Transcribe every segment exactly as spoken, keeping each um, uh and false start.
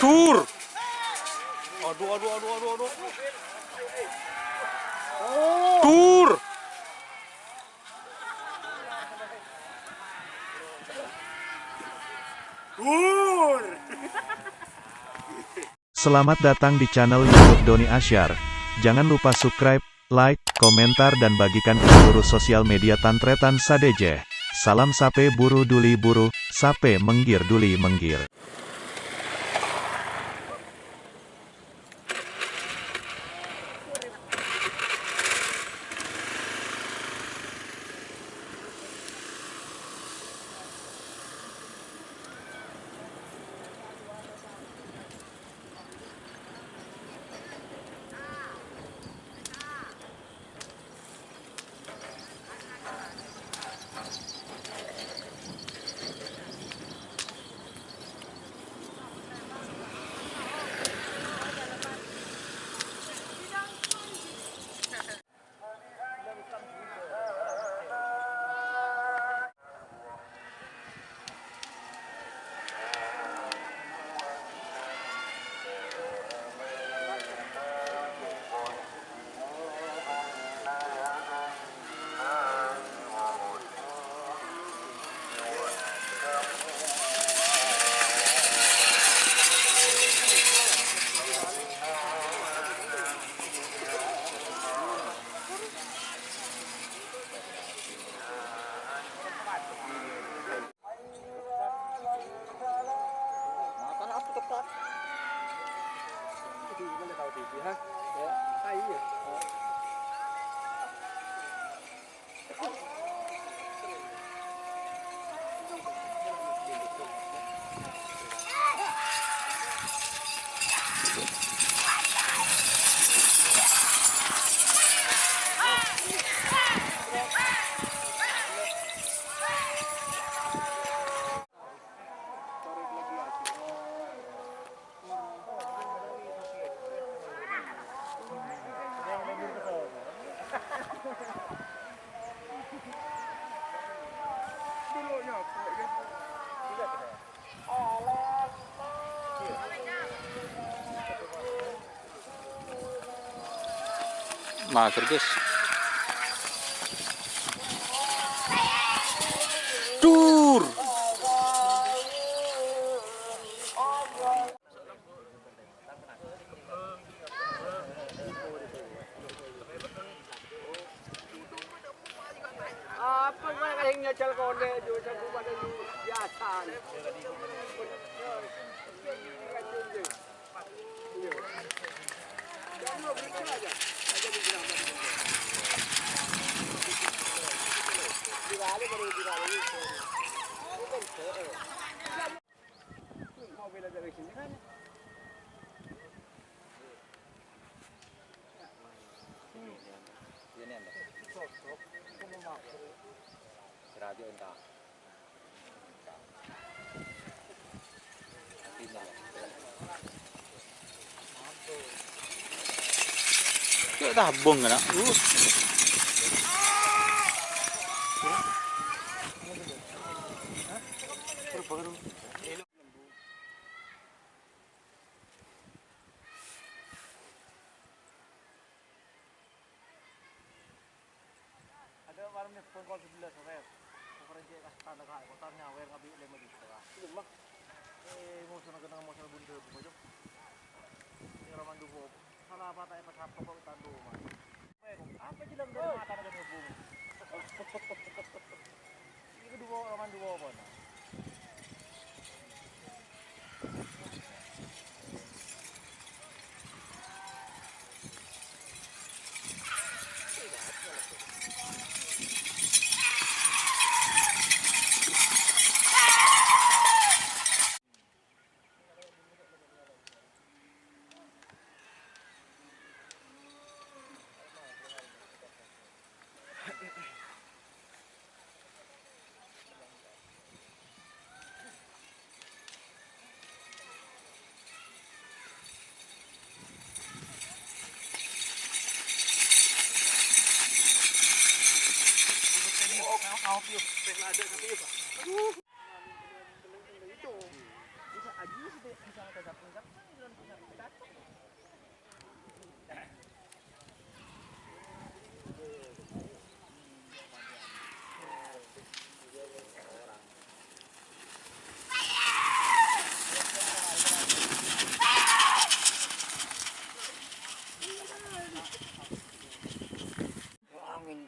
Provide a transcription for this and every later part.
Tur. Aduh, aduh, aduh, aduh, aduh. Tur. Tur. Selamat datang di channel YouTube Doni Asyar. Jangan lupa subscribe, like, komentar, dan bagikan ke seluruh sosial media tan-tarètan sadhâjâ. Salam sapè buru duli buru, sapè mèngghir duli mèngghir. Nah, serius. Dur. Apa kau yang nyajal kau deh, Jun? Aku pada lu biasa. Cek tabung kena. Uh. Ada warung nih, pengkol sebelas, Rep. Pokoknya cek kas tanda kak, kotor nyawer ngabi lima juta. Belum, Mak. Eh, mau sana kena mau sana bunda, Bu, Jok. Ini Roman Dubo. Salah apa tak pas apa kok tandu, Mas? Apa bilang dari mata ada hubung? Ini kedua, Roman Dubo apa, nah? Angin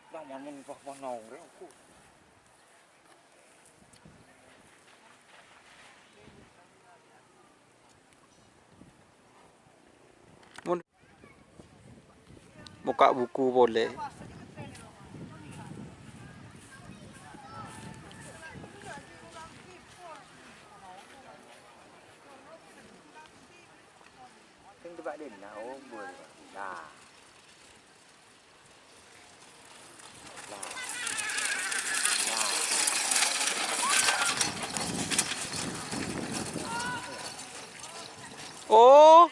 paman, paman, Bukka' buku polè. Sing tebak dina, oh, boleh. Nah. Oh.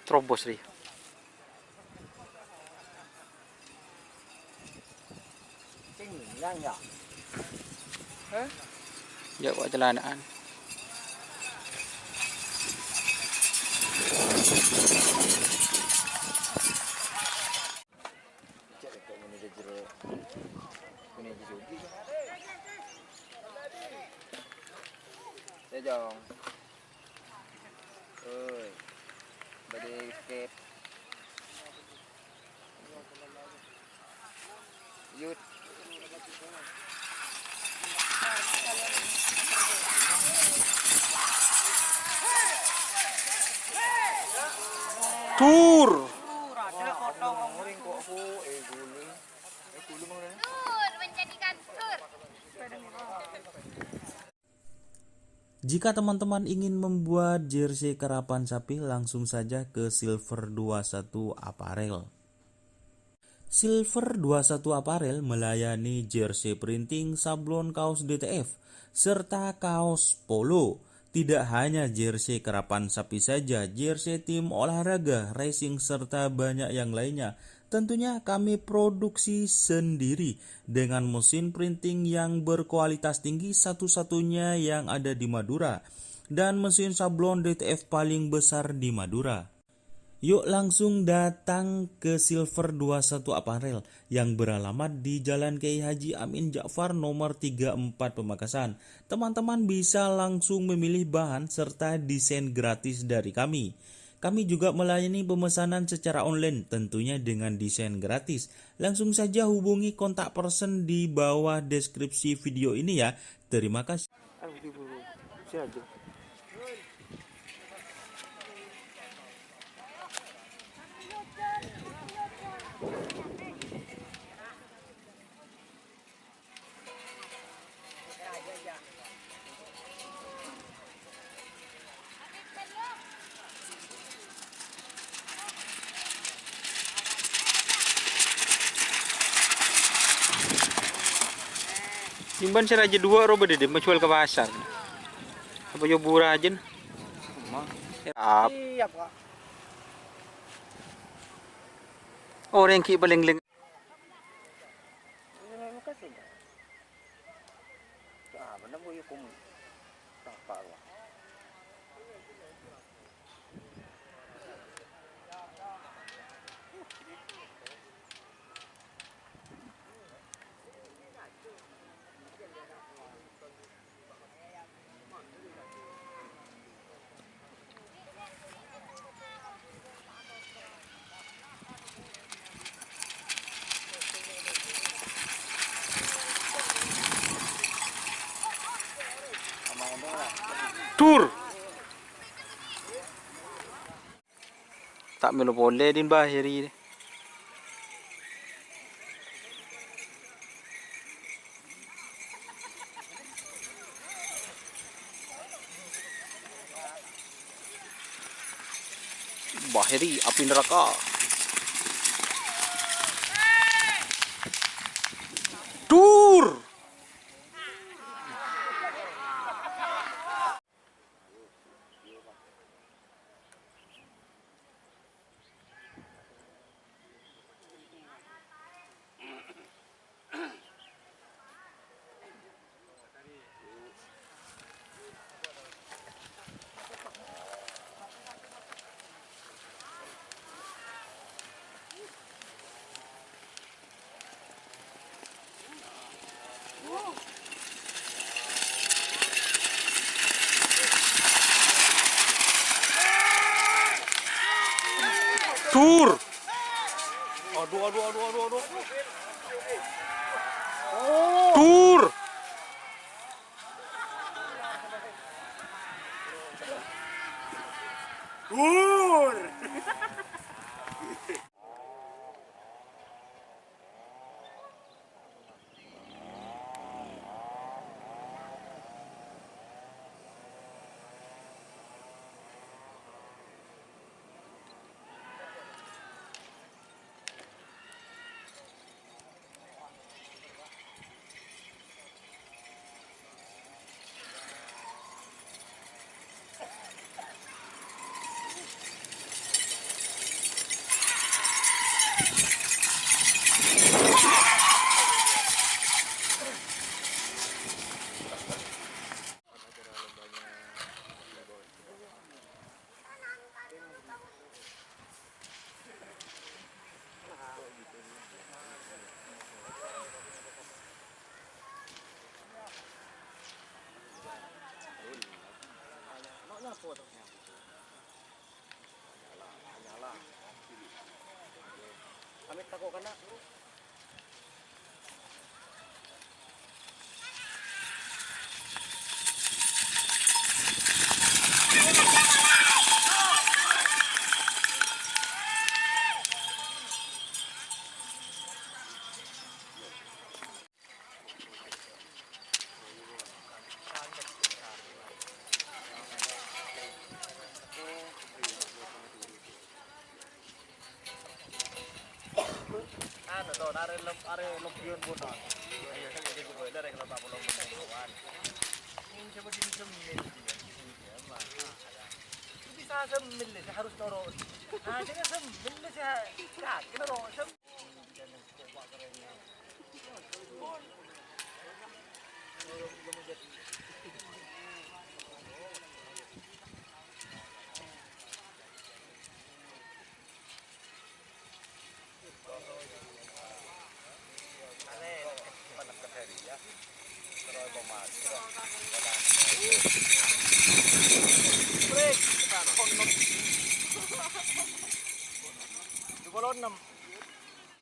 Terobos, Ri. Ya, kok celanaan. Cek, cek, ini di jero. Ini di jero. Ya, Jong. Oi. Badhe skip. Yut. Tur. Tur, menjadikan tur. Jika teman-teman ingin membuat jersey karapan sapi, langsung saja ke Silver dua satu Apparel. Silver dua satu Apparel melayani jersey printing, sablon, kaos D T F, serta kaos polo. Tidak hanya jersey karapan sapi saja, jersey tim olahraga, racing, serta banyak yang lainnya. Tentunya kami produksi sendiri dengan mesin printing yang berkualitas tinggi, satu-satunya yang ada di Madura, dan mesin sablon D T F paling besar di Madura. Yuk langsung datang ke Silver dua satu Apparel yang beralamat di Jalan Kiai Haji Amin Ja'far nomor tiga empat Pamekasan. Teman-teman bisa langsung memilih bahan serta desain gratis dari kami. Kami juga melayani pemesanan secara online, tentunya dengan desain gratis. Langsung saja hubungi kontak person di bawah deskripsi video ini ya. Terima kasih. Simpan sè rajâ duwâ' rowa bâdâ, dâ', majuwâl ka pasar. Apa yâ bu rajâna? Ap-, orèng ghi' palèng lèng. Dur! Ta' mèlo polè, din, Baheri. Baheri, api neraka. Dur! Dur. Aduh, aduh, aduh, aduh, aduh. Dur. Dur. Amit tako' kana'. Anu to, are lem-, are lebbiyan pon. Iya, kan jadi boiler ya, kalau tak perlu pengetahuan. Ini coba di sini, ya, Mas. Itu bisa semmil, saya harus turun. Nah, jadi semmil, saya yakin, turun. Dua puluh enam.